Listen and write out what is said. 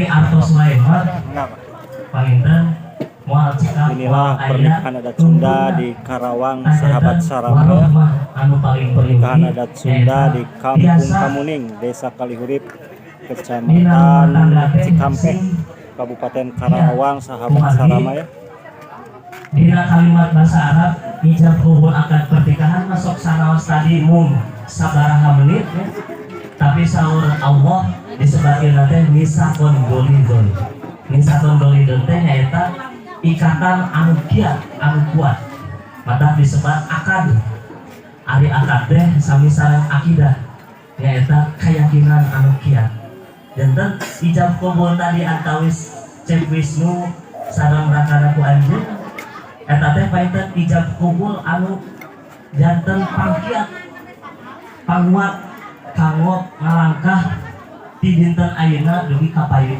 Ari artos wae mah panginten moal cekap. Inilah moal aya pernikahan adat Sunda di Karawang, sahabat Sarama ya. Warohmah anu paling Pernikahan peryogi adat Sunda nyaeta di Kampung biasa Kamuning, Desa Kalihurip, dina rumah Kecamatan tangga teh Cikampek, sing Kabupaten Karawang, sahabat Kumargi. Sarama ya. Dina kalimat bahasa Arab ijab kabul akad pernikahan masuk sanaos tadi mung sabaraha menit ya. Tapi saur Allah disebutkeun teh mitsaqon gholidhon. Mitsaqon gholidhon teh nyaeta ikatan anu kiat, anu kuat. Maka disebut akad. Ari akad teh sami sareng akidah, nyaeta keyakinan anu kiat. Janten ijab kabul tadi antawis Cep Wisnu sareng rakana ku anjeun eta teh panginten ijab kabul anu janten pangkiat, panguat kanggo ngalangkah di dinten ayeuna dugi ka payuna.